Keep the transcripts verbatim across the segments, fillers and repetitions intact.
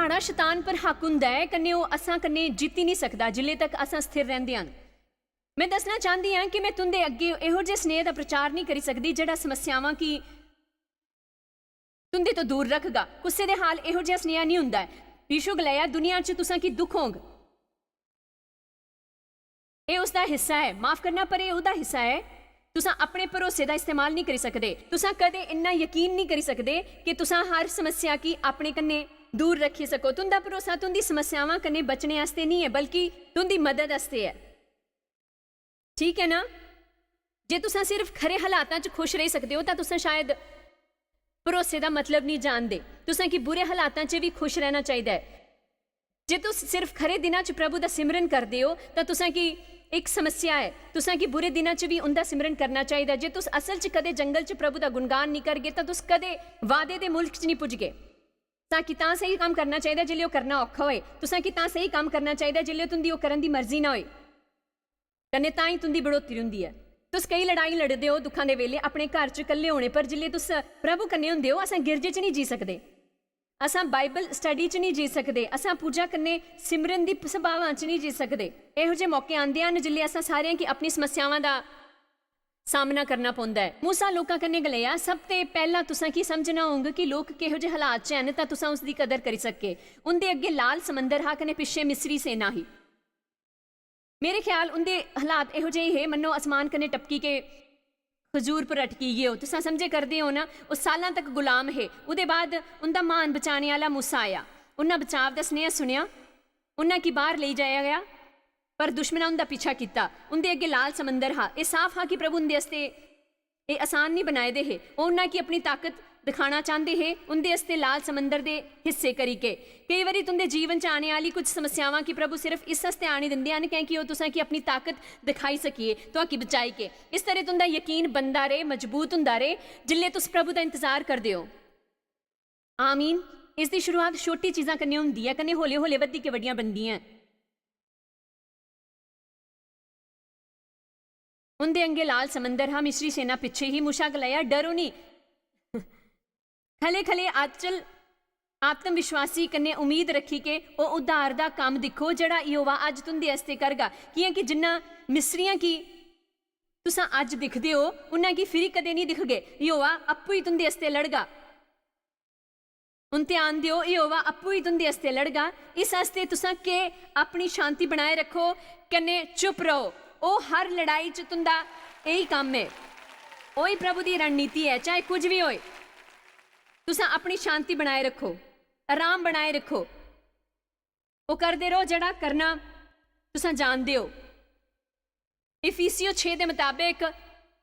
साढ़ा शतान पर हक हुंदा ऐ, कन्नै ओह् असां कन्नै जित्ती निं सकदा जिल्ले तक असां स्थिर रैंह्दे हन। में दस्सना चांह्दी आं कि में तुं'दे अग्गें एहो जे स्नेह दा प्रचार निं करी सकदी जेह्ड़ा समस्यावां गी तुं'दे तो दूर रखगा। कुसै दे हाल एहो जेहा स्नेहा निं हुंदा ऐ। यीशु गलाया, "दुनिया च तुसां गी दुख होंग।" एह् उसदा हिस्सा ऐ, माफ करना, पर एह् ओह्दा हिस्सा ऐ। तुसां अपने भरोसे दा इस्तेमाल निं करी सकदे। तुसां कदें इन्ना यकीन निं करी सकदे कि तुसां हर समस्या गी अपने कन्नै दूर रक्खी सको। तुं'दा भरोसा तुं'दी समस्यावां कन्नै बचने आस्तै निं ऐ, बल्कि तुं'दी मदद आस्तै ऐ। ठीक ऐ ना? जे तुसां सिर्फ खरे हालातां च खुश रेही सकदे ओ, तां तुसां शायद भरोसे दा मतलब निं जानदे। तुसां गी बुरे हालातां च बी खुश रैह्ना चाहिदा ऐ। जे तुस सिर्फ खरे दिनां च प्रभु दा सिमरन करदे ओ, तां तुसां गी इक समस्या ऐ। तुसां गी बुरे दिनां च बी उं'दा सिमरन करना चाहिदा। जे तुस असल च कदें जंगल च प्रभु दा गुणगान निं करगे, तां तुस कदें वादे दे मुल्ख च निं पुजगे। तुसां गी तां स्हेई कम्म करना चाहिदा जिसलै ओह् करना औखा होए। तुसां गी तां स्हेई कम्म करना चाहिदा जिसलै तुं'दी ओह् करन दी मर्जी ना होए। कन्नै तां ई तुं'दी बढ़ोतरी होंदी ऐ। तुस केई लड़ाई लड़दे ओ दुक्खां दे बेल्लै, अपने घर च कल्ले होने पर। जिसलै तुस प्रभु कन्नै होंदे ओ, असां गिरजे च निं जी सकदे, असां बाइबल स्टडी च निं जी सकदे, असां पूजा कन्नै सिमरन दी सभावां च निं जी सकदे। एहो जे मौके आंदे हन जिसलै असां सारें गी अपनी समस्यावां दा सामना करना पौंदा ऐ। मूसा लोकां कन्नै गलाया, "सब ते पैह्ला तुसां गी समझना होंग कि लोक किहो जे हालात च हैन, तां तुसां उसदी कदर करी सकगे।" उं'दे अग्गें लाल समंदर हा, कन्नै पिच्छें मिस्री सेना ही। मेरे ख्याल उं'दे हालात एहो जेह् हे, मन्नो आसमान कन्नै टपकी के खजूर पर अटकी गे ओ। तुसां समझे करदे ओ ना, ओह् साल्लां तक गुलाम हे। ओह्दे बाद उं'दा म्हान बचाने आह्ला मूसा आया। उन्ना बचाव दा सनेहा सुनेआ, उन्ना गी बाह्र लेई जाया गेआ, पर दुश्मना उं'दा पीछा कीता। उं'दे अग्गें लाल समंदर हा। एह् साफ हा कि प्रभु उं'दे आस्तै एह् आसान निं बनाए दे हे। ओह् उन्ना गी अपनी ताकत दिखाना चांह्दे हे, उं'दे आस्तै लाल समंदर दे हिस्से करी के। केई बारी तुं'दे जीवन च आने आह्ली कुछ समस्यावां गी प्रभु सिर्फ इस आस्तै आने दिंदे हन, कैंह् कि ओह् तुसां गी अपनी ताकत दिखाई सकिए, तुआं गी बचाई के। इस तरह तुं'दा यकीन बनदा रेह्, मजबूत हुंदा रेह्, जिसलै तुस प्रभु दा इंतजार करदे ओ। आमीन। इस दी शुरुआत छोटी चीजां कन्नै हुंदी ऐ, कन्नै हौले-हौले बधदी के बड्डियां बनदियां ऐ। उं'दे अंगे लाल समंदर हा, मिस्री सेना पिच्छे ही। मूसा गलाया, "डरो नेईं।" खले-खले आचल आत्मविश्वासी कन्नै उम्मीद रक्खी के ओह् उद्धार दा कम्म दिक्खो, जेह्ड़ा यहोवा अज्ज तुं'दे आस्तै करगा। कि'यां कि जिन्ना मिस्रियां गी तुसां अज्ज दिखदे ओ, उन्ना गी फिरी कदें निं दिखगे। यहोवा आपूं ई तुं'दे आस्तै लड़गा। हून ध्यान देओ, यहोवा आपूं ई तुं'दे आस्तै लड़गा। इस आस्तै तुसां के अपनी शांति बनाए रक्खो, कन्नै चुप रहो। ओह् हर लड़ाई च तुं'दा एही कम्म ऐ। ओही प्रभु दी रणनीति ऐ, चाहे कुछ बी होए। तुसां अपनी शांति बनाए रक्खो, आराम बनाए रक्खो। ओह् करदे रहो जेह्ड़ा करना तुसां जानदे ओ। इफिसियो छे दे मताबक,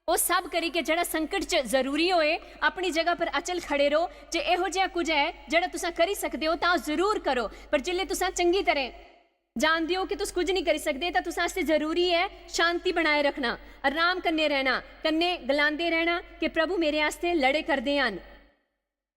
ओह् सब करी के जेह्ड़ा संकट च जरूरी होए, अपनी जगह पर अचल खड़े रहो। जे एहो जेहा कुछ ऐ जेह्ड़ा तुसां करी सकदे ओ, तां ओह् जरूर करो। पर जिसलै तुसां चंगी तरह जानदे ओ कि तुस कुछ निं करी सकदे, तां तुसां आस्तै जरूरी ऐ शांति बनाए रखना, आराम कन्नै रैह्ना, कन्नै गलांदे रैह्ना कि "प्रभु मेरे आस्तै लड़े करदे हन।"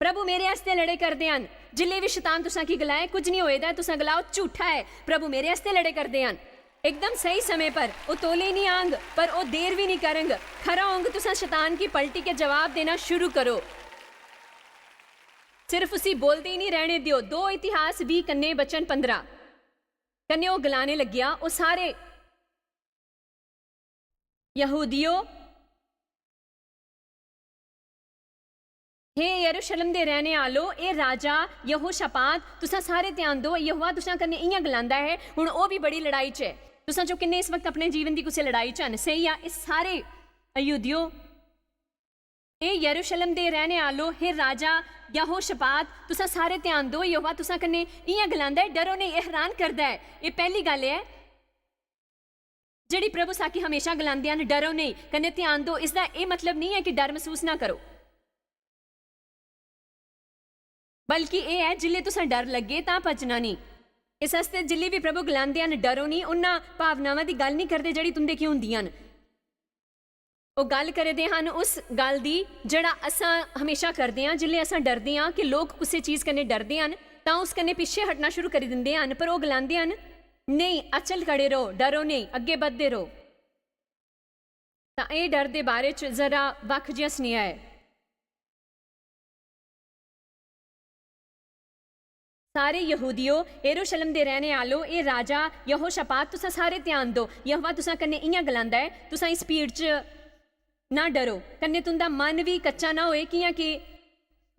प्रभु मेरे आस्तै लड़े करदे हन। जिल्ले बी शतान तुसां गी गलाए, "कुछ निं होए दा ऐ," तुसां गलाओ, "झूठा ऐ, प्रभु मेरे आस्तै लड़े करदे हन।" एकदम सही समें पर ओह् तौले निं आंग, पर ओह् देर बी निं करंग। खरा होंग तुसां शतान गी पलटी के जवाब देना शुरू करो। सिर्फ उसी बोलदे ही निं रैह्ने देओ। दो इतिहास बीह् कन्नै वचन पंदरां कन्नै ओह् गलाने लग्गेआ, "ओह् सारे यहूदियो, हे यरूशलेम दे रैह्ने आह्लो, एह् राजा यहोशापात, तुसां सारे ध्यान दो, यहोवा तुसां कन्नै इ'यां गलांदा ऐ।" हुन ओह् बी बड़ी लड़ाई च ऐ। तुसां चो किन्ने इस वक्त अपने जीवन दी कुसै लड़ाई च हन? स्हेई आ, एह् सारे यहूदियो, एह् यरूशलेम दे रैह्ने आह्लो, हे राजा यहोशापात, तुसां सारे ध्यान दो, यहोवा तुसां कन्नै इ'यां गलांदा ऐ, "डरो नेईं।" एह् हैरान करदा ऐ। एह् पैह्ली गल्ल ऐ जेह्ड़ी प्रभु साकी हमेशा गलांदे हन, "डरो नेईं," कन्नै ध्यान दो। इसदा एह् मतलब नेईं ऐ कि डर मसूस ना करो, बल्कि एह् ऐ, जिसलै तुसें डर लग्गे तां भज्जना नेईं। इस आस्तै जिसलै बी प्रभु गलांदे हन, "डरो नेईं," उन्ना भावनावां दी गल्ल नेईं करदे जेह्ड़ी तुं'दे च होंदियां न। ओह् गल्ल करै दे हन उस गल्ल दी जेह्ड़ा असां हमेशा करदे आं। जिसलै असां डरदे आं कि लोक कुसै चीज कन्नै डरदे हन, तां उस कन्नै पिच्छे हटना शुरू करी दिंदे हन, पर ओह् गलांदे हन, "नेईं, अचल खड़े रहो, डरो नेईं, अग्गें बधदे रहो।" तां एह् डर दे बारे च जरा बक्ख जेहा सनेहा ऐ। सारे यहूदियो, यरूशलेम दे रैहने आह्लो, एह् राजा यहोशापात, तुसां सारे ध्यान दो। यहोवा तुसां कन्नै इ'यां गलांदा ऐ, तुसां इस भीड़ च ना डरो, कन्नै तुं'दा मन बी कच्चा ना होए, कि'यां कि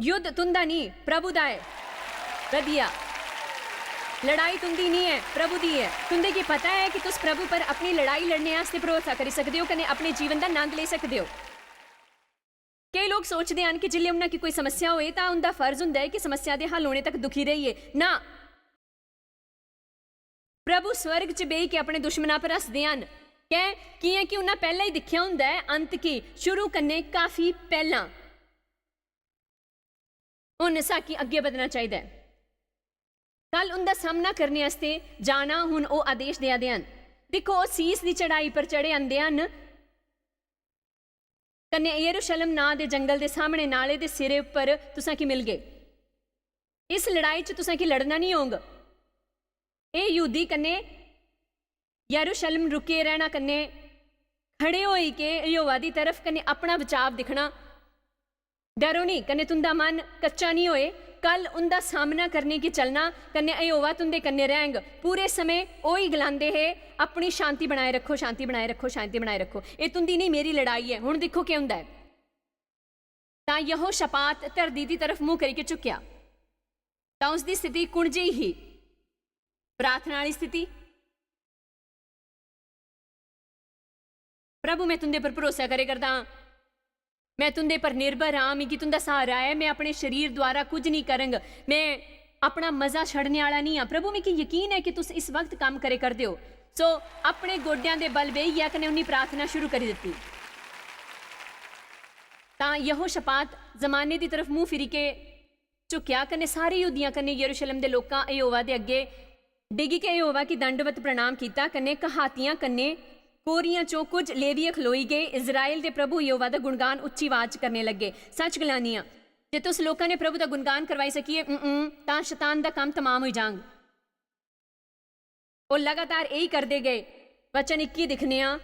युद्ध तुं'दा निं, प्रभु दा ऐ। बधिया। लड़ाई तुं'दी निं ऐ, प्रभु दी ऐ। तुं'दे गी पता ऐ कि तुस प्रभु पर अपनी लड़ाई लड़ने आस्तै भरोसा करी सकदे ओ, कन्नै अपने जीवन दा नंद लेई सकदे ओ। केई लोक सोचदे हन कि जिसलै उन्हां गी कोई समस्या होए, तां उं'दा फर्ज होंदा ऐ कि समस्या दे हल होने तक दुखी रहिए। ना, प्रभु स्वर्ग च बेही के अपने दुश्मनां पर हसदे हन। कैं? कि'यां कि उन्हां पैह्लें ही दिक्खेआ होंदा ऐ अंत गी, शुरू कन्नै काफी पैह्लां। हुन साकी अग्गें बधना चाहिदा ऐ। कल उं'दा सामना करने आस्तै जाना, हुन ओह् आदेश देआ दे हन। दिक्खो, ओह् सीस दी चढ़ाई पर चढ़े आंदे हन, कन्नै यरूशलेम नां दे जंगल दे सामने नाले दे सिरे पर तुसां की मिलगे। इस लड़ाई च तुसां की लड़ना निं होंग। एह् यहूदी कन्नै यरूशलेम रुके रैहना कन्नै खड़े होई के यहोवा दी तरफ कन्नै अपना बचाव दिक्खना। डरो निं, कन्नै तुं'दा मन कच्चा निं होए। कल उं'दा सामना करने गी चलना, कन्नै यहोवा तुं'दे कन्नै रैहंग। पूरे समें ओही गलांदे हे, "अपनी शांति बनाए रक्खो, शांति बनाए रक्खो, शांति बनाए रक्खो।" एह् तुं'दी निं, मेरी लड़ाई ऐ। हुन दिक्खो केह् होंदा ऐ। तां यहोशापात धरती दी तरफ मुंह करियै झुकेआ, तां उसदी स्थिति कुण जेही ही? प्रार्थना आह्ली स्थिति। "प्रभु, मैं तुं'दे पर भरोसा करे करदा आं, मैं तुं'दे पर निर्भर आं, मिगी तुं'दा सहारा ऐ, मैं अपने शरीर द्वारा कुछ निं करंग, मैं अपना मजा छड़ने आह्ला निं आं। प्रभु, मिगी यकीन ऐ कि तुस इस वक्त कम्म करे करदे ओ।" सो अपने गोड्डेआं दे बल बेहियै कन्नै उन्नी प्रार्थना शुरू करी दित्ती। तां यहोशापात जमाने दी तरफ मुंह फिरी के झुकेआ कन्नै सारे यहूदियां कन्नै यरूशलेम दे लोकां यहोवा दे अग्गे डिगी के यहोवा गी दंडवत प्रणाम कीता, कन्नै कहातियां कन्नै कोरियां चों कुछ लेविये खलोई गए, इस्राएल दे प्रभु यहोवा दा गुणगान उच्ची आवाज च करने लगे। सच गलानी आं, जे तुस लोकां ने प्रभु दा गुणगान करवाई सकिए, उं, उं, तां शतान दा कम्म तमाम होई जांग। ओह् लगातार एही करदे गए। वचन इक्की दिक्खने आं।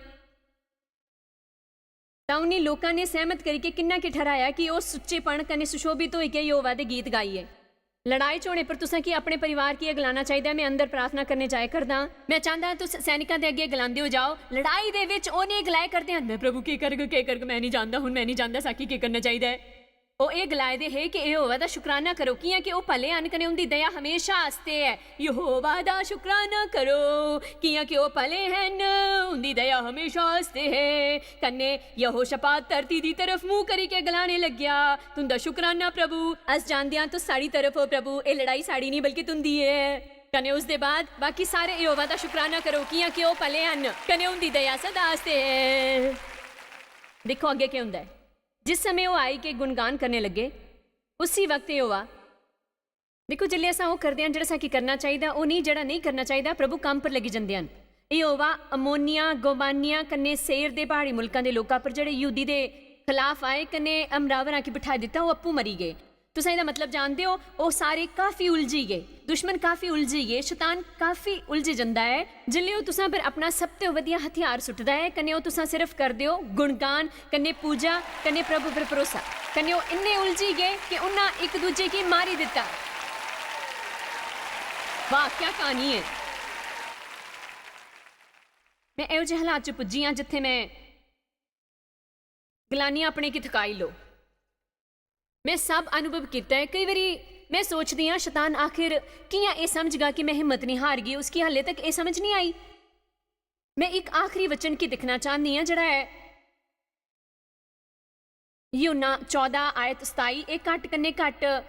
तां उन्हीं लोकां ने सैह्मत करियै किन्ना के ठहराया कि ओह् सुच्चेपन कन्नै सुशोभित होई के यहोवा दे गीत गाइए। लड़ाई च होने पर तुसें की अपने परिवार गी एह् गलाना चाहिदा ऐ, "मैं अंदर प्रार्थना करने जाया करदा आं।" मैं चांह्दा आं तुस सैनिकां दे अग्गें गलांदे हो जाओ, लड़ाई दे विच ओह् नेह् गलाए करदे हन, "मैं प्रभु केह् करग, केह् करग, मैं निं जानदा, हुन मैं निं जानदा साकी केह् करना चाहिदा ऐ।" ओह् एह् गलाए दे हे कि यहोवा दा शुकराना करो, कि'यां कि ओह् भले हन कन्नै उं'दी दया हमेशा आस्तै ऐ। यहोवा दा शुकराना करो, कि'यां कि ओह् भले हन, उं'दी दया हमेशा आस्तै ऐ। कन्नै यहोशापात धरती दी तरफ मुंह करी के गलाने लग्गेआ, "तुं'दा शुकराना प्रभु, अस जानदे आं तुस साढ़ी तरफ ओ प्रभु, एह् लड़ाई साढ़ी निं बल्कि तुं'दी ऐ।" कन्नै उसदे बाद बाकी सारे यहोवा दा शुकराना करो, कि'यां कि ओह् भले हन, कन्नै उं'दी दया सदा आस्तै ऐ। दिक्खो अग्गें केह् होंदा ऐ। जिस समें ओह् आई के गुणगान करने लग्गे, उसी वक्त यहोवा, दिक्खो, जिसलै असां ओह् करदे हन जेह्ड़ा असांगी करना चाहिदा, ओह् नेईं जेह्ड़ा नेईं करना चाहिदा, प्रभु कम्म पर लगी जंदे हन। यहोवा अमोनियां, गोबानियां कन्नै सेईर दे प्हाड़ी मुल्कां दे लोकां पर जेह्ड़े यहूदी दे खलाफ आए कन्नै अमरावरां गी बठाई दित्ता, ओह् अप्पूं मरी गे। तुसें एह्दा मतलब जानदे ओ? ओह् सारे काफी उलझी गे, दुश्मन काफी उलझी गे, शतान काफी उलझी जंदा ऐ। जिसलै ओह् तुसां पर अपना सब तो वधिया हथियार सुट्टदा ऐ, कन्नै ओह् तुसां सिर्फ करदे ओ गुणगान, कन्नै पूजा, कन्नै प्रभु पर भरोसा, कन्नै ओह् इन्ने उलझी गे कि उन्हां इक दूजे गी मारी दित्ता। वाह, क्या कहानी ऐ। मैं एहो जेह् हालात च पुज्जी आं जित्थै मैं गलानी आं, "अपने गी थकाई लो।" मैं सब अनुभव कीता ऐ। केई बारी मैं सोचदी आं, "शतान, आखिर कि'यां एह् समझगा कि मैं हिम्मत निं हारगी? उसगी हाले तक एह् समझ निं आई।" मैं इक आखरी वचन गी दिक्खना चाह्न्नी आं, जेह्ड़ा ऐ यूहन्ना चौदां आयत सताई। एह् घट्ट कन्नै घट्ट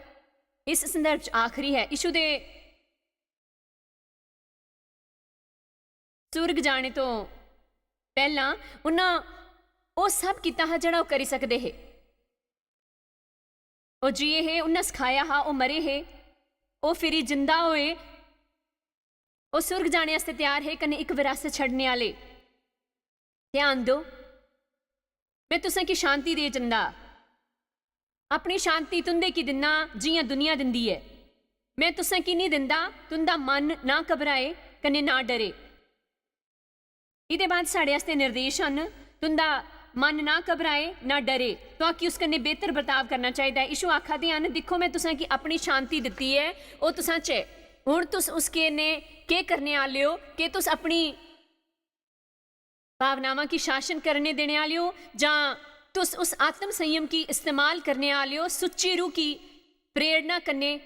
इस संदर्भ च आखरी ऐ। यीशु दे सुर्ग जाने तो पैह्लां उन्हां ओह् सब कीता हा जेह्ड़ा ओह् करी सकदे हे। ओह् जिये हे, उन्हां सखाया हा, ओह् मरे हे, ओह् फिरी जिंदा होए, ओह् सुर्ग जाने आस्तै त्यार हे, कन्नै इक विरासत छड्डने आह्ले। ध्यान दो, मैं तुसें गी शांति देई जंदा, अपनी शांति तुं'दे गी दिन्ना, जि'यां दुनिया दिंदी ऐ। मैं तुसें गी निं दिंदा, तुं'दा मन ना घबराए कन्नै ना डरे। एह्दे बाद साढ़े आस्तै निर्देश हन, तुं'दा मन ना घबराए, ना डरे। तुआकी उस कन्नै बेहतर बर्ताव करना चाहिदा ऐ। यीशु आखा दे हन, "दिक्खो, मैं तुसें गी अपनी शांति दित्ती ऐ, ओह् तुसां च ऐ।" हुन तुस उसके ने केह् करने आह्ले ओ? केह् तुस अपनी भावनावां गी शासन करने देने आह्ले ओ, जां तुस उस आत्म संयम गी इस्तेमाल करने आह्ले ओ, सुच्ची रूह गी प्रेरणा कन्नै,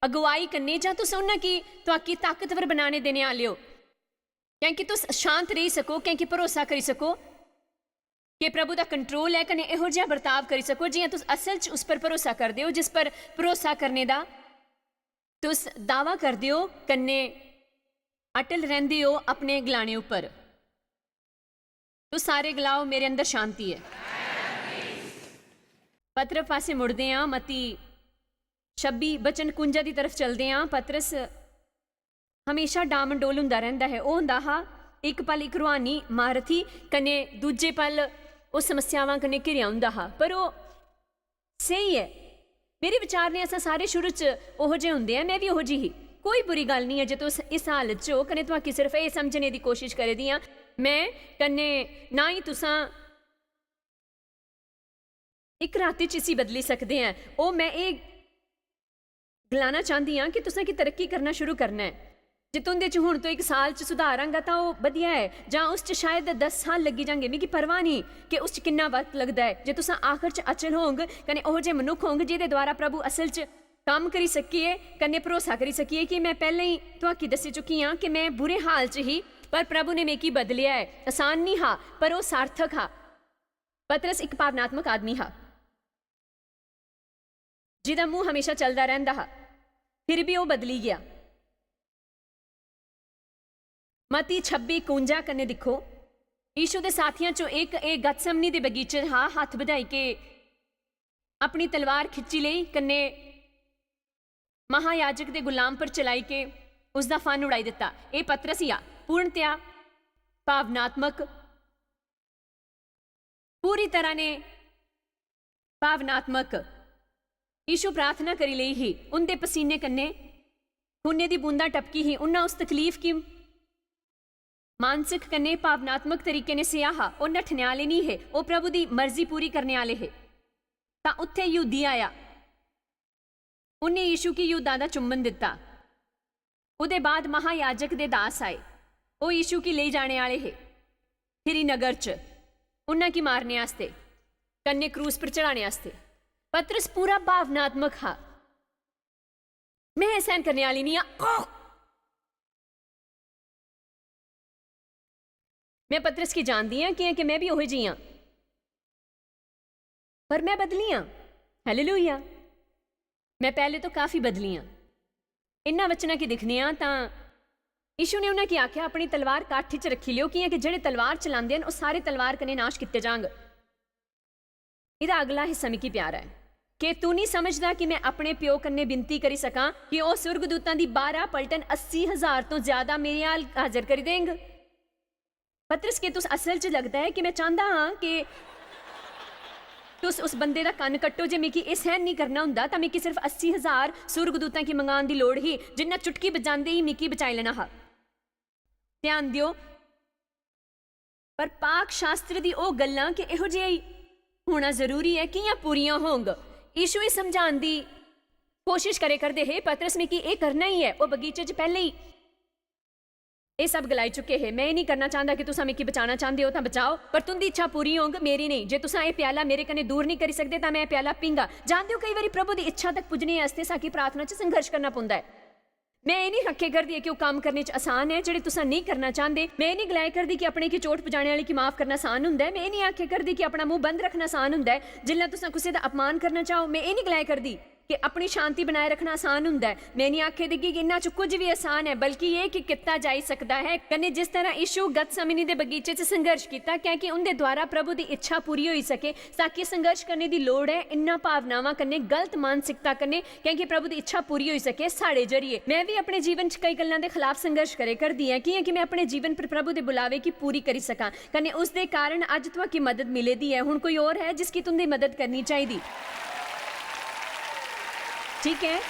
अगुवाई कन्नै, जां तुस उन्हां गी तुआकी ताकतवर बनाने देने आह्ले ओ? क्योंकि तुस शांत रेही सको, क्योंकि भरोसा करी सको कि प्रभु दा कंट्रोल ऐ, कन्नै एहो जिहा बर्ताव करी सको जि'यां तुस असल च उस पर भरोसा करदे ओ, जिस पर भरोसा करने दा तुस दावा करदे ओ, कन्नै अटल रैंह्दे ओ अपने गलाने उप्पर। तुस सारे गलाओ, "मेरे अंदर शांति ऐ।" पतरस पासै मुड़दे आं, मत्ती छब्बी, वचन कुंजा दी तरफ चलदे आं। पतरस हमेशा डामडोल हुंदा रैंह्दा ऐ। ओह् होंदा हा, इक पल इक रूहानी मारथी कन्नै दूजे पल ओह् समस्यावां कन्नै घिरेआ होंदा हा, पर ओह् स्हेई ऐ। मेरे विचार ने असां सारे शुरू च ओहो जे हुंदे आं, में बी ओहो जी ही। कोई बुरी गल्ल निं ऐ जे तुस इस हालत च ओ, कन्नै तुआकी सिर्फ एह् समझने दी कोशश करै दी आं में, कन्नै ना ही तुसां इक राती च इसी बदली सकदे आं। ओह्, में एह् गलाना चांह्दी आं कि तुसें गी तरक्की करना शुरू करना ऐ। जे तुं'दे च हुन तो इक साल च सुधार आंगा तां ओह् बधिया ऐ, जां उस च शायद दस साल लग्गी जांगे, मिगी परवाह निं कि उस च किन्ना वक्त लगदा ऐ। जे तुसां आखर च अचल होंग कन्नै ओहो जे मनुक्ख होंग जेह्दे द्वारा प्रभु असल च कम्म करी सकिए, कन्नै भरोसा करी सकिए कि में पैह्लें ही तुआकी दस्सी चुकी आं कि में बुरे हाल च ही, पर प्रभु ने मिगी बदलेआ ऐ। आसान निं हा, पर ओह् सार्थक हा। पतरस इक भावनात्मक आदमी हा, जिदा मुंह हमेशा चलदा रैंह्दा हा, फिर भी ओह् बदली गेआ। मत्ती छब्बी कुंजा कन्नै दिक्खो, यीशु दे साथियां चों इक एह् गतसमनी दे बगीचे च हा, हत्थ बधाई के अपनी तलवार खिच्ची लेई कन्नै महायाजक दे गुलाम पर चलाई के उसदा फन उड़ाई दित्ता। एह् पतरस ही हा, पूर्णतया भावनात्मक, पूरी तरह ने भावनात्मक। यीशु प्रार्थना करी लेई ही, उं'दे पसीने कन्नै खूनै दी बूंदां टपकी ही। उन्ना उस तकलीफ गी मानसिक कन्नै भावनात्मक तरीके ने सेहा हा। ओह् नट्ठने आह्ले निं हे, ओह् प्रभु दी मर्जी पूरी करने आह्ले हे। तां उत्थै यहूदी आया। उन्नै यीशु गी यहूदा दा चुम्बन दित्ता। ओह्दे बाद महायाजक दे दास आए। ओह् यीशु गी लेई जाने आह्ले हे। फिरी नगर च उन्ना गी मारने आस्तै, कन्नै क्रूस पर चढ़ाने आस्तै। पतरस पूरा भावनात्मक हा। में एह् सैह्न करने आह्ली निं आं। ओह्! में पतरस गी जानदी आं, कि'यां कि में बी ओह् जी आं। पर में बदली आं। हालेलुया! में पैह्ले तो काफी बदली आं। इन्ना वचना गी दिक्खने आं तां यीशु ने उ'नें गी आखेआ, "अपनी तलवार काठी च रक्खी लेओ, कि'यां कि जेह्ड़े तलवार चलांदे न, ओह् सारे तलवार कन्नै नाश कीते जांग।" एह्दा अगला हिस्सा मिगी प्यारा ऐ। "केह् तू निं समझदा कि में अपने प्यो कन्नै विनती करी सकां कि ओह् सुर्गदूतां दी बारां पलटन अस्सी हजार तो ज्यादा मेरे हाल हाजर करी देंग?" पतरस, केह् तुस असल च लगदा ऐ कि में चांह्दा हां कि तुस उस बंदे दा कन्न कट्टो? जे मिगी एह् सैह्न निं करना होंदा तां मिगी सिर्फ अस्सी हजार सुर्गदूतां गी मंगान दी लोड़ ही, जिन्ना चुटकी बजांदे ही मिगी बचाई लेना हा। ध्यान देओ, पर पाक शास्त्र दी ओह् गल्लां कि एहो जेही होना जरूरी ऐ, कि'यां पूरियां होंग? यीशु एह् समझान दी कोशिश करे करदे हे, "पतरस, मिगी एह् करना ही ऐ।" ओह् बगीचे च पैह्लें ही एह् सब गलाई चुके हे। "में एह् निं करना चांह्दा कि तुसां मिगी बचाना चांह्दे ओ तां बचाओ, पर तुं'दी इच्छा पूरी होंग, मेरी नेईं। जे तुसां एह् प्याला मेरे कन्नै दूर निं करी सकदे तां में एह् प्याला पींगा।" जानदे ओ, केई बारी प्रभु दी इच्छा तक पुज्जने आस्तै साकी प्रार्थना च संघर्ष करना पौंदा ऐ। में एह् निं आखे करदी ऐ कि ओह् कम्म करने च आसान ऐ जेह्ड़े तुसां नेईं करना चांह्दे। में एह् निं गलाए करदी कि अपने गी चोट पुजाने आह्ले गी माफ करना आसान हुंदा ऐ। में एह् निं आखे करदी कि अपना मुंह बंद रक्खना आसान हुंदा ऐ। जिसलै तुसां कुसै दा अपमान करना चाहो, में एह् निं गलाए करदी कि अपनी शांति बनाए रक्खना आसान हुंदा ऐ। में निं आखे दी कि इन्ना च कुछ बी आसान ऐ, बल्कि एह् कि कीता जाई सकदा ऐ। कन्नै जिस तरह यीशु गतसमनी दे बगीचे च संघर्ष कीता, क्योंकि उं'दे द्वारा प्रभु दी इच्छा पूरी होई सके, ताकि संघर्ष करने दी लोड़ ऐ इन्ना भावनावां कन्नै, गलत मानसिकता कन्नै, क्योंकि प्रभु दी इच्छा पूरी होई सके साढ़े जरिए। में बी अपने जीवन च कई गल्लां दे खलाफ संघर्ष करे करदी ऐ, कि'यां कि में अपने जीवन पर प्रभु दे बुलावे गी पूरी करी सकां, कन्नै उस दे कारण अज्ज तुआकी मदद मिले दी ऐ। हुन कोई होर ऐ जिसकी तुं'दी मदद करनी चाहिदी? ठीक ऐ।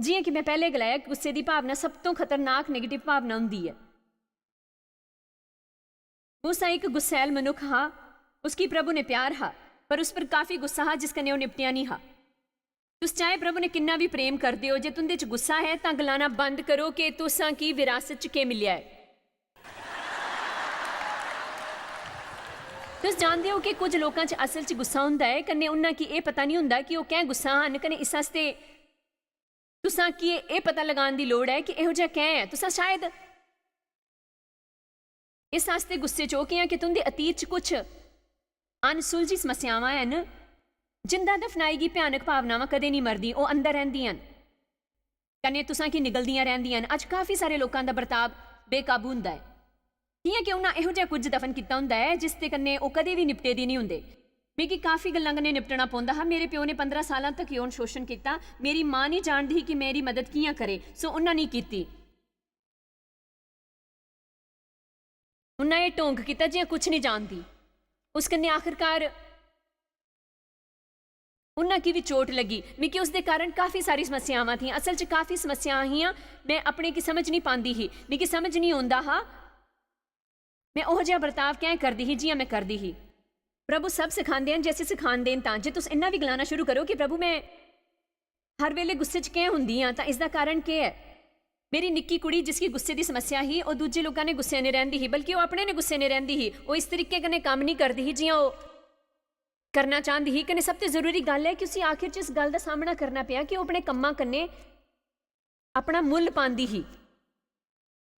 जि'यां कि में पैह्लें गलाया, गुस्से दी भावना सब तों खतरनाक नेगेटिव भावना होंदी ऐ। मूसा इक गुस्सैल मनुक्ख हा, उसगी प्रभु ने प्यार हा। पर उस पर काफी गुस्सा हा, जिस कन्नै ओह् निपटेआ निं हा। तुस चाहे प्रभु ने किन्ना भी प्रेम करदे ओ, जे तुं'दे च गुस्सा ऐ, तां गलाना बंद करो कि तुसां की विरासत च केह् मिलेआ ऐ। तुस जानदे ओ कि कुछ लोकां च असल च गुस्सा होंदा ऐ, कन्नै उन्ना की एह् पता निं होंदा कि ओह् कैं गुस्सा हन, कन्नै इस आस्तै तुसां की एह् पता लगान दी लोड़ ऐ कि एहो जेहा कैं ऐ। तुसां शायद इस आस्तै गुस्से च ओ कि, कि तुं'दे अतीत च कुछ अनसुलझी समस्यावां हैन, जिं'दा दफनाई गी भयानक भावनावां कदें निं मरदी, ओह् अंदर रैंह्दियां न। कन्नै तुसां गी निगलदियां रैंह्दियां न। अज्ज काफी सारे लोकां दा बर्ताव बेकाबू होंदा ऐ। कि'यां कि उ'नें एहो जेहा कुछ दफन कीता होंदा ऐ, जिस दे कन्नै ओह् कदें बी निपटे दे निं होंदे। मिगी काफी गल्लां कन्नै निपटना पौंदा हा। मेरे प्यो ने पंदरां सालां तक यौन शोशण कीता। मेरी मां निं जानदी ही कि मेरी मदद कि'यां करे, सो उन्ना निं कीती। उन्ना एह् ढोंग कीता जि'यां कुछ निं जानदी। उस कन्नै आखिरकार उन्ना गी बी चोट लग्गी। मिगी उसदे कारण काफी सारी समस्यावां थियां। असल च काफी समस्यां हियां। में अपने गी समझ निं पांदी ही। मिगी समझ निं औंदा हा में ओहो जेहा बर्ताव कैं करदी ही जि'यां में करदी ही। प्रभु सब सखांदे न, जैसे सखांदे न। तां जे तुस इन्ना बी गलाना शुरू करो कि प्रभु, में हर वेले गुस्से च कैं होंदी आं, तां इसदा कारण केह् ऐ? मेरी निक्की कुड़ी, जिसगी गुस्से दी समस्या ही, ओह् दूजे लोकां ने गुस्से ने रैंह्दी ही, बल्कि ओह् अपने ने गुस्से ने रैंह्दी ही। ओह् इस तरीके कन्नै कम्म निं करदी ही जि'यां ओह् करना चांह्दी ही। कन्नै सब तो जरूरी गल्ल ऐ कि उसी आखिर च इस गल्ल दा सामना करना पेआ कि ओह् अपने कम्मां कन्नै अपना मुल्ल पांदी ही।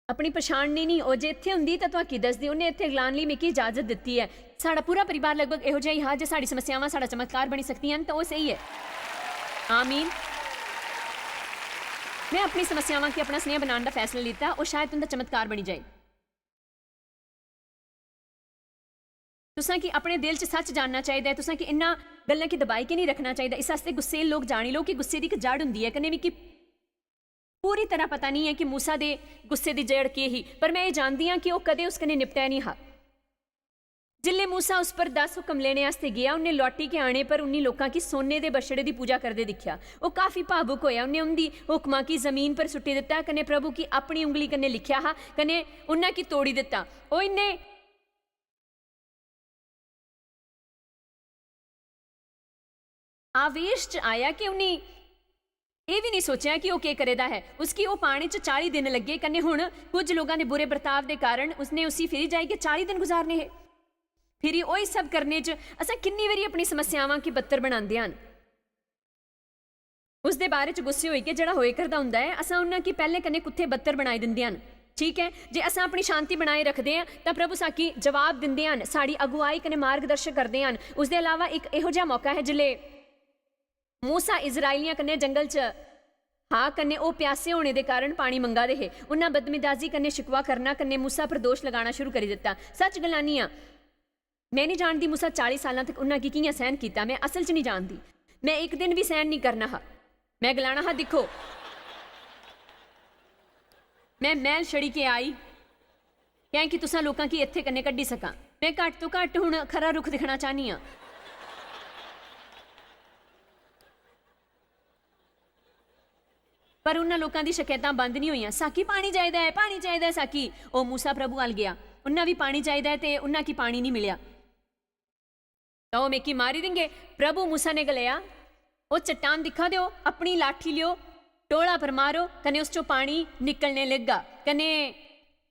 अपनी पछान नेईं, ओह् जे इत्थै होंदी तां तुआकी दसदी, उन्नै इत्थै गलान लेई मिगी इजाजत दित्ती ऐ। साढ़ा पूरा परिवार लगभग एहो जेहा ही हा जे साढ़ी समस्यावां साढ़ा चमत्कार बनी सकदियां न, तां ओह् स्हेई ऐ। आमीन। में अपनी समस्यावां गी अपना स्नेह बनाने दा फैसला लीता, ओह् शायद तुं'दा चमत्कार बनी जाए। तुसां गी अपने दिल च सच जानना चाहिदा ऐ, तुसां गी इन्ना गल्लां गी दबाई के नहीं रखना चाहिदा। इस आस्तै गुस्सेल लोक जानी लो कि गुस्से दी इक जड़ होंदी ऐ। कन्नै मिगी पूरी तरह पता नहीं ऐ कि मूसा दे गुस्से दी जड़ केह् ही, पर में एह् जानदी आं कि ओह् कदें उस कन्नै निपटेआ निं हा। जिसलै मूसा उस पर दस हुकम लेने आस्तै गेआ, उन्नै लौटी के आने पर उन्नी लोकां गी सोने दे बछड़े दी पूजा करदे दिक्खेआ। ओह् काफी भावुक होएआ। उन्नै उं'दी हुकमां गी जमीन पर सुट्टी दित्ता, कन्नै प्रभु गी अपनी उंगली कन्नै लिखेआ हा, कन्नै उन्ना गी तोड़ी दित्ता। ओह् इन्ने आवेश च आया कि उन्नी एह् बी निं सोचेआ कि ओह् केह् करे दा ऐ। उसगी ओह् पाने च चाली दिन लग्गे, कन्नै हुन कुछ लोकां दे बुरे बर्ताव दे कारण उसने उसी फिरी जाइयै चाली दिन गुजारने हे। फिरी ओह् इस सब करने च असें किन्नी बारी अपनी समस्यावां गी बदतर बनांदे हन। उसदे बारे च गुस्से होई के जेह्ड़ा होए करदा होंदा ऐ, असां उन्ना गी पैह्लें कन्नै कुत्थै बदतर बनाई दिंदे हन। ठीक ऐ, जे असां अपनी शांति बनाए रखदे आं, तां प्रभु साकी जवाब दिंदे हन, साढ़ी अगुआई कन्नै मार्गदर्शन करदे हन। उसदे अलावा इक एहो जेहा मौका ऐ जिसलै मूसा इस्राएलियां कन्नै जंगल च हा, कन्नै ओह् प्यासे होने दे कारण पानी मंगा दे हे। उन्ना बदमिजाजी कन्नै शिकवा करना कन्नै मूसा पर दोश लगाना शुरू करी दित्ता। सच गलानी आं, में निं जानदी मूसा चाली सालां तक उन्ना गी कि'यां सैह्न कीता। में असल च निं जानदी। में इक दिन बी सैह्न निं करना हा। में गलाना हा, "दिक्खो, में मैह्ल छड़ी के आई, कैं कि तुसां लोकां गी इत्थै कन्नै कड्ढी सकां। में घट्ट तो घट्ट हुन खरा रुख दिक्खना चाह्न्नी आं।" पर उन्ना लोकां दी शकैतां बंद निं होइयां। "साकी पानी चाहिदा ऐ, पानी चाहिदा ऐ साकी।" ओह् मूसा प्रभु अल गेआ, उन्ना बी पानी चाहिदा ऐ ते उन्ना गी पानी निं मिलेआ। "तां ओह् मिगी मारी देंगे।" प्रभु मूसा ने गलाया, "ओह् चट्टान दिक्खा दे ओ, अपनी लाठी लेओ, टोला पर मारो, कन्नै उस चों पानी निकलने लगगा।" कन्नै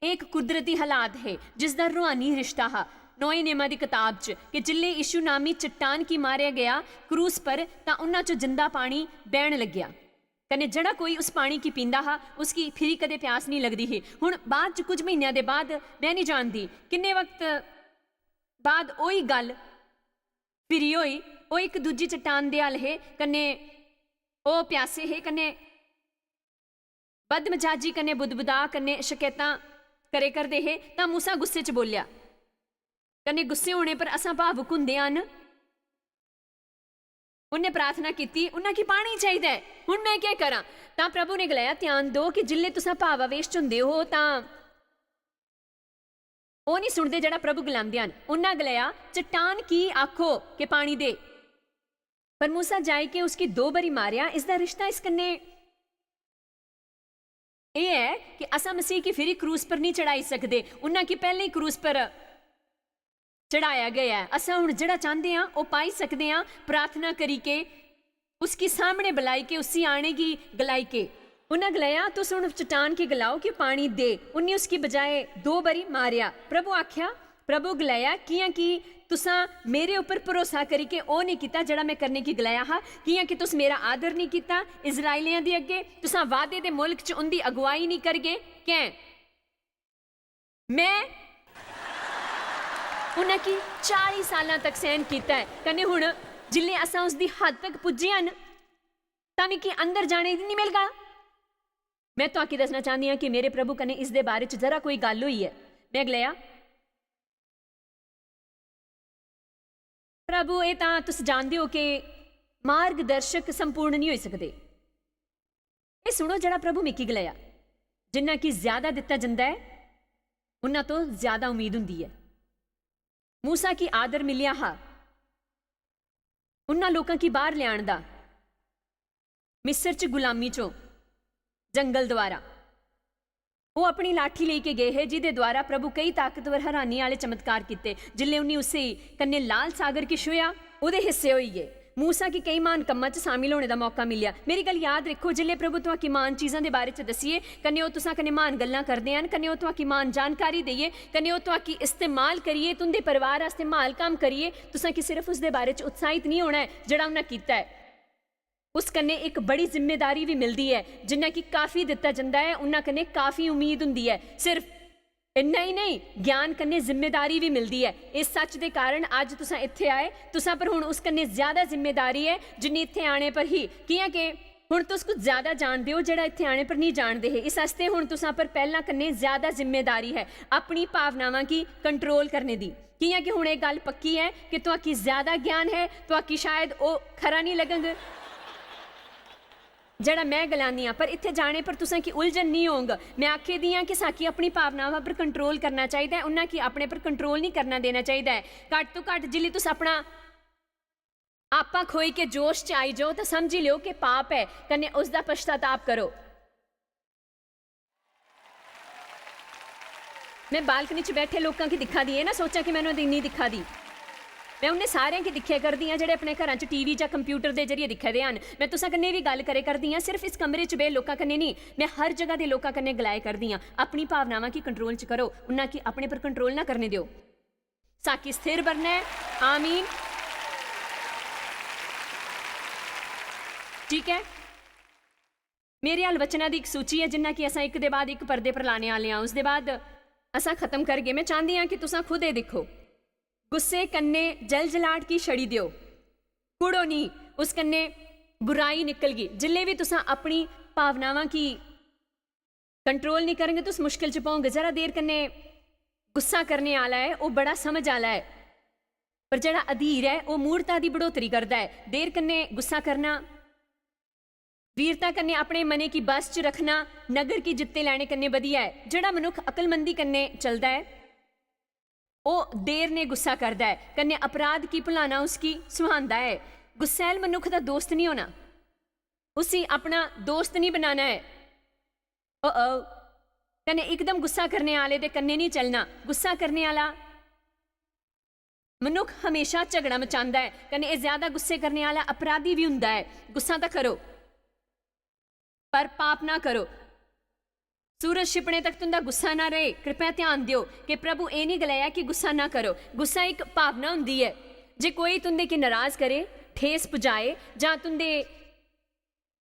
एह् इक कुदरती हालात हे, जिसदा रूहानी रिश्ता हा। नोए नियमा दी कताब च कि जिसलै यीशु नामी चट्टान गी मारेआ गेआ क्रूस पर, तां उन्ना च जिंदा पानी बहन लग्गेआ। कन्नै जेह्ड़ा कोई उस पानी गी पींदा हा, उसगी फिरी कदें प्यास निं लगदी ही। हुन बाद च कुछ म्हीनेआं दे बाद, में निं जानदी किन्ने वक्त बाद ओही गल्ल फिरी होई। ओह् इक दूजी चट्टान दे अल हे, कन्नै ओह् प्यासे हे, कन्नै बदमजाजी कन्नै बुदबुदा कन्नै शकैतां करे करदे हे, तां मूसा गुस्से च बोलेआ। कन्नै गुस्से होने पर असां भावुक हुंदे हन। उन्नै प्रार्थना कीती, "उन्ना गी पानी चाहिदा ऐ, हुन में केह् करां?" तां प्रभु ने गलाया, "ध्यान दो कि जिसलै तुसां भावावेश च हुंदे ओ, तां ओह् निं सुनदे जेह्ड़ा प्रभु गलांदे हन।" उन्ना गलाया, "चट्टान गी आखो कि पानी दे।" पर मूसा जाई के उसगी दो बारी मारेआ। इसदा रिश्ता इस कन्नै एह् ऐ कि असां मसीह गी फिरी क्रूस पर निं चढ़ाई सकदे। उन्ना गी पैह्लें क्रूस पर चढ़ाया गया ऐ। असां हुण जेह्ड़ा चांह्दे आं, ओह् पाई सकदे आं, प्रार्थना करी के, उसगी सामने बलाई के, उसी आने गी गलाई के। उन्हें गलाया, "तुस हुण चट्टान गी गलाओ कि पानी दे।" उन्हें उसकी बजाय दो बारी मारेआ। प्रभु आख्या, प्रभु गलाया, "कियां कि तुसां मेरे उप्पर भरोसा करी के ओह् नेईं कीता जेह्ड़ा मैं करने गी गलाया हा, कियां कि तुस मेरा आदर नेईं कीता, इस्राएलियां दे अग्गे तुसां वादे दे मुल्क च उंदी अगुवाई नेईं करगे, कैं?" मैं उन्हें की चाली सालां तक सहन कीता ऐ, कन्नै हुण जिल्लै असां उसदी हद तक पुज्जे हन, तां मिगी अंदर जाने दी निं मिलगा। मैं तुआकी दस्सना चाह्न्नी आं कि मेरे प्रभु कन्नै इसदे बारे च जरा कोई गल्ल होई ऐ। मैं गलाया, "प्रभु, एह् तां तुस जानदे ओ कि मार्गदर्शक संपूर्ण निं होई सकदे।" एह् सुनो जेह्ड़ा प्रभु मिगी गलाया, "जिन्ना कि ज्यादा दित्ता जंदा ऐ, उन्ना तो ज्यादा उम्मीद हुंदी ऐ।" मूसा गी आदर मिलेआ हा उन्ना लोकां गी बाहर लेआन दा, मिस्र च गुलामी चों, जंगल द्वारा। ओह् अपनी लाठी लेई के गे हे, जिदे द्वारा प्रभु केई ताकतवर, हैरानी आह्ले चमत्कार कीते। जिसलै उन्नी उसी कन्नै लाल सागर गी छुएआ, ओह्दे हिस्से होई गे। मूसा गी केई म्हान कम्मां च शामिल होने दा मौका मिलेआ। मेरी गल्ल याद रक्खो, जिसलै प्रभु तुआकी म्हान चीजां दे बारे च दस्सियै, कन्नै ओह् तुसां कन्नै म्हान गल्लां करदे हन, कन्नै ओह् तुआकी म्हान जानकारी देइयै, कन्नै ओह् तुआकी इस्तेमाल करियै तुं'दे परिवार आस्तै म्हाल कम्म करियै, तुसां गी सिर्फ उसदे बारे च उत्साहित निं होना ऐ जेह्ड़ा उन्नै कीता ऐ। उस कन्नै इक बड़ी जिम्मेदारी बी मिलदी ऐ। जिन्ना कि काफी दित्ता जंदा ऐ, उन्ना कन्नै काफी उम्मीद हुंदी ऐ। सिर्फ इन्ना ही नेईं, ज्ञान कन्नै जिम्मेदारी बी मिलदी ऐ। इस सच्च दे कारण अज्ज तुसां इत्थै आए, तुसां पर हुन उस कन्नै ज्यादा जिम्मेदारी ऐ जिन्नी इत्थै आने पर ही। कियां के हुन तुस कुछ ज्यादा जानदे ओ जेह्ड़ा इत्थै आने पर नेईं जानदे हे। इस आस्तै हुन तुसां पर पैह्लां कन्नै ज्यादा जिम्मेदारी ऐ अपनी भावनावां गी कंट्रोल करने दी। कियां कि हुन एह् गल्ल पक्की ऐ कि तुआकी ज्यादा ज्ञान ऐ, तुआकी शायद ओह् खरा नेईं लगग जेह्ड़ा मैं गलानी आं, पर इत्थै जाने पर तुसें गी उलझन नेईं होंग। मैं आखे दी आं कि साकी अपनी भावनावां पर कंट्रोल करना चाहिदा ऐ, उन्ना गी अपने पर कंट्रोल नेईं करना देना चाहिदा ऐ। घट्ट तो घट्ट जिल्लै तुस अपना आपा खोई के जोश च आई जाओ, तां समझी लैओ कि पाप ऐ, कन्नै उसदा पश्चाताप करो। मैं बालकनी च बैठे लोकां गी दिक्खा दी, एह् ना सोचां कि मैं उ'नें गी नेईं दिक्खा दी। मैं उ'नें सारें गी दिक्खे करदी आं जेह्ड़े अपने घरां च टीवी जां कंप्यूटर दे जरिए दिक्खा दे हन। मैं तुसां कन्नै बी गल्ल करे करदी आं, सिर्फ इस कमरे च बे लोकां कन्नै नेईं, मैं हर जगह दे लोकां कन्नै गलाए करदी आं, अपनी भावनावां गी कंट्रोल च करो, उन्ना गी अपने पर कंट्रोल ना करने देओ। साकी स्थिर बनना ऐ। आमीन। ठीक ऐ, मेरे हल वचनां दी इक सूची ऐ, जिन्ना कि असां इक दे बाद इक पर्दे पर लाने आह्ले आं। उसदे बाद असां खत्म करगे। मैं चांह्दी आं कि तुसां खुद एह् दिक्खो। गुस्से कन्नै जलजलाट गी छड़ी देओ, कुड़ो निं, उस कन्नै बुराई निकलगी। जिल्लै बी तुसां अपनी भावनावां गी कंट्रोल निं करगे, तुस मुश्किल च पौंगे। जरा देर कन्नै गुस्सा करने आह्ला ऐ, ओह् बड़ा समझ आह्ला ऐ, पर जेह्ड़ा अधीर ऐ, ओह् मूर्ता दी बढ़ोतरी करदा ऐ। देर कन्नै गुस्सा करना, वीरता कन्नै अपने मनै गी बस च रखना, नगर गी जित्ते लैने कन्नै बधिया ऐ। जेह्ड़ा मनुक्ख अकलमंदी कन्नै चलदा ऐ, ओह् देर ने गुस्सा करदा ऐ, कन्नै अपराध गी भुलाना उसगी सुहांदा ऐ। गुस्सैल मनुक्ख दा दोस्त निं होना, उसी अपना दोस्त निं बनाना ऐ। ओ ओ, कन्नै इकदम गुस्सा करने आह्ले दे कन्नै निं चलना। गुस्सा करने आह्ला मनुक्ख हमेशा झगड़ा मचांदा ऐ, कन्नै एह् ज्यादा गुस्से करने आह्ला अपराधी बी हुंदा ऐ। गुस्सा तां करो, पर पाप ना करो। सूरज छिपने तक तुं'दा गुस्सा ना रहे। कृपया ध्यान देओ कि प्रभु एह् निं गलाया कि गुस्सा ना करो। गुस्सा इक भावना हुंदी ऐ। जे कोई तुं'दे गी नराज करे, ठेस पुजाए जां तुं'दे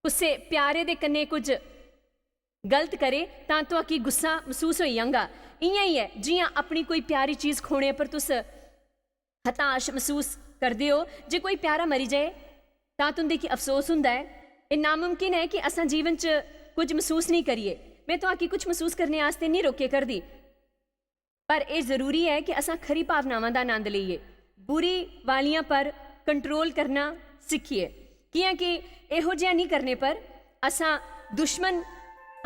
कुसै प्यारे दे कन्नै कुछ गलत करे, तां तुआकी गुस्सा मसूस होई जांगा। इ'यां ही ऐ, जि'यां अपनी कोई प्यारी चीज खोने पर तुस हताश मसूस करदे ओ। जे कोई प्यारा मरी जाए, तां तुं'दे गी अफसोस हुंदा ऐ। एह् नामुमकिन ऐ कि असां जीवन च कुछ मसूस नेईं करिए। में तुआकी कुछ मसूस करने आस्तै नेईं रोके करदी, पर एह् जरूरी ऐ कि असां खरी भावनावां दा आनंद लेइए, बुरी वालियां पर कंट्रोल करना सिक्खिए, कि'यां कि एहो जेहा नेईं करने पर असां दुश्मन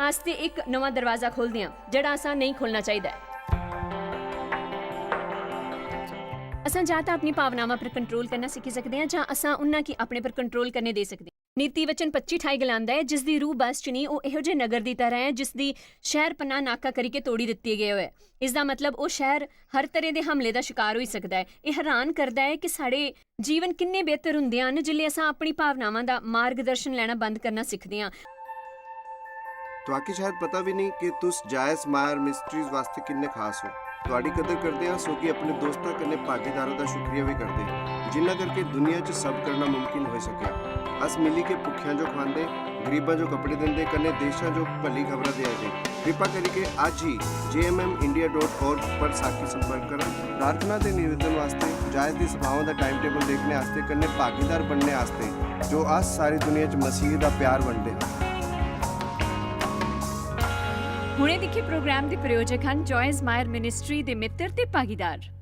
आस्तै इक नमां दरवाजा खोलदे आं, जेह्ड़ा असां नेईं खोलना चाहिदा ऐ। असां जां तां अपनी भावनावां पर कंट्रोल करना सिक्खी सकदे आं, जां असां उन्हां गी अपने पर कंट्रोल करने देई सकदे आं। नीति वचन पच्ची ठाई गलांदा ऐ, "जिसदी रूह बस च नेईं, ओह् एहो जे नगर दी तरह ऐ, जिसदी शैह्र पनाह नाका करियै तोड़ी दित्ती गेई होऐ।" इसदा मतलब, ओह् शैह्र हर तरह दे हमले दा शकार होई सकदा ऐ। एह् हैरान करदा ऐ कि साढ़े जीवन किन्ने बेहतर हुंदे हन, जिसलै असां अपनी भावनावां दा मार्गदर्शन लैना बंद करना सिखदे आं। तुआकी शायद पता बी नेईं कि तुस जायस मायर मिस्ट्रीज वास्तै किन्ने खास ओ। तुआडी कदर करदे आं, सो कि अपने दोस्तां कन्नै भागीदारां दा शुक्रिया बी करदे, जिन्ना करके दुनिया च सब करना मुमकिन होई सकेआ। अस मिली के भुक्खेआं जो खुआंदे, गरीबां जो कपड़े दिंदे, कन्नै देशां जो भली खबरां देआ दे। कृपा करियै अज्ज ही J M M India dot org पर साकी संपर्क करा। प्रार्थना ते निवेदन वास्तै, जायस दी सभाओं दा टाइम टेबल देखने आस्तै, कन्नै भागीदार बनने आस्तै, जो अस सारी दुनिया च मसीह दा प्यार बंडदे हां। हुणे दिक्खे प्रोग्राम दे प्रायोजक हन जॉयस मायर मिनिस्ट्री दे मित्र ते भागीदार।